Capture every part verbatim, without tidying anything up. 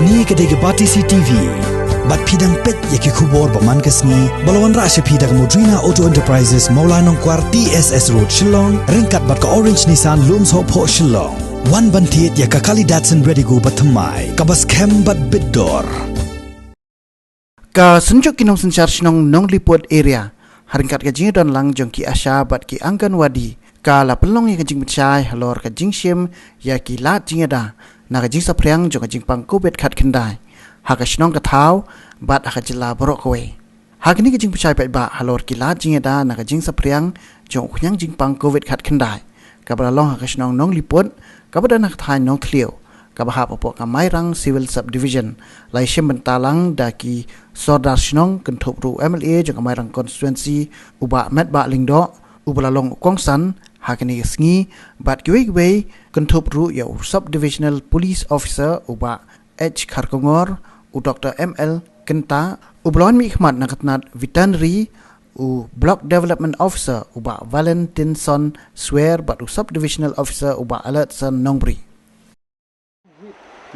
Kane ka dei ka Batesi TV. Bad phi dang peit ïa ki khubor ba man ka sngi ba la wanrah sha phi da ka Modrina Auto Enterprises, Mawlai Nongkwar, T S S Road, Shillong, ryngkat bad ka Orange Nissan, Lumsohphoh, Shillong. Wan ban thied ïa ka kali Datsun Redigo ba thymmai, kaba skhem bad bit dor. Ka Synjuk ki Nongsynshar Shnong Nongliput Area, ha ryngkat ka jingdon lang jong ki ASHA bad ki Anganwadi, ka la pynlong ïa ka jingpynshai halor ka jingshim ïa ki lad jingïada na ka jingsaphriang jong ka jingpang COVID khatkhyndai ha ka shnong ka thaw bad ha ka jylla baroh kawei. Ha kane ka jingpynshai paidbah halor ki lad jingïada na ka jingsaphriang jong u khñiang jingpang COVID khatkhyndai, kaba la long ha ka shnong Nongliput, kaba don ha ka thaiñ Nongthliew, kaba hap hapoh ka Mairang Civil Subdivision, la ïashim bynta lang da ki Sordar Shnong, kynthup ruh u MLA jong ka Mairang Constituency, u Bah Metbah Lyngdoh, uba la long u kongsan ha kane ka sngi, bad kiwei kiwei, kynthup ruh ïa u Subdivisional Police Officer, u Bah H Kharkongor, u Doktor M L Kynta, uba la wan mihkhmat na ka tnat Veterinary, u Block Development Officer, u Bah Valentinson Swer, bad u Subdivisional Officer, u Bah Alertson Nongbri.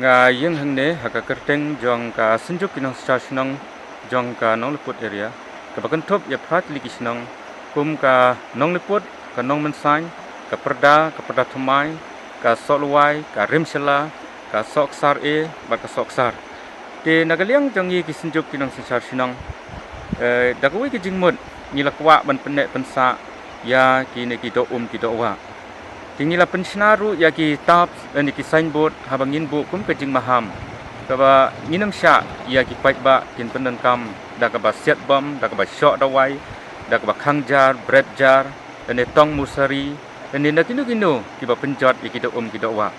Nga ïeng hangne ha ka kyrteng jong ka Synjuk ki Nongsynshar Shnong jong ka Nongliput Area, kaba kynthup ïa phra tylli ki shnong, kum ka Nongliput, ka Nongmynsaiñ, ka Pyrda, ka Pyrda Thymmai, ka Sohlwai, ka Rimshella, ka Sohksar A bad ka Sohksar. Te na ka liang jong ngi ki Synjuk ki Nongsynshar Shnong, eh, da kawei ka jingmut, ngi la kwah ban pynneh pynsah ïa kine ki doh um ki doh wah. Te ngi la pynshna ruh ïa ki tarps, eh, ne ki signboard, haba ngin buh kum ka jingmaham, kaba ngin ym shah ïa ki paidbah kin pyndonkam da kaba siat bom, da kaba shoh dawai, da kaba khang jar, bret jar, ne tong musari, ne na kino kino kiba pynjot ïa ki doh um ki doh wah.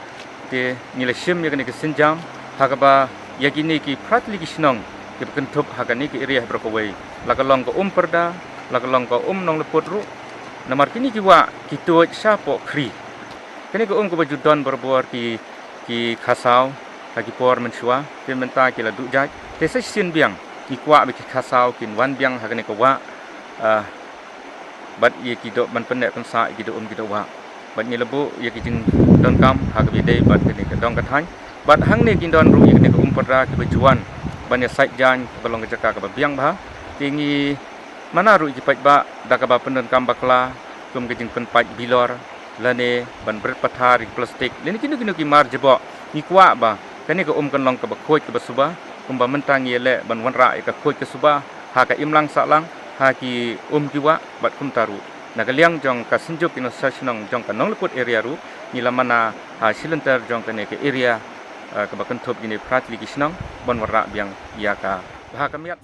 Te ngi la shim ïa kane ka sienjam ha kaba ïa kine ki phra tylli ki shnong kiba kynthup ha kane ka area ha baroh kawei, la ka long ka Um Pyrda, la ka long ka Um Nongliput ruh. Namar kine ki wah ki tuid shapoh khri. Kane ka um kaba ju don barabor ki, ki khasaw ha ki por mynshuwa, te mynta ki la duh jait. Te sa shisien biang ngi kwah ba ki khasaw kin wan biang ha kane ka wah, ah, bad ïa ki doh, ban pynneh pynsah ïa ki doh um ki doh wah. Bad ngi la buh ïa ki jingdonkam ha kaba ïadei bad kane ka dong ka thaiñ. Bad hangne kin don ruh ïa kane ka Um Pyrda kiba ju wan ban ïa sait jaiñ kaba long ka jaka kaba biang bha. Te ngi mana ruh ïa ki paidbah da kaba pyndonkam bakla, kum ka jingpynpait bilor, lane ban bret pathar ïa ki plastik, lane kino kino ki mar jaboh. Ngi kwah ba kane ka um kan long kaba khuid kaba suba, kumba mynta ngi ïaleh ban wanrah ïa ka khuid ka suba ha ka imlang sahlang, ha ki um ki wah, bad kumta ruh na ka liang jong ka Synjuk ki Nongsynshar Shnong jong ka Nongliput Area ruh, ngi la mana ha shilynter jong kane ka area, eh, kaba kynthup kine phra tylli ki shnong, ban wanrah biang ïa ka bha ka miat.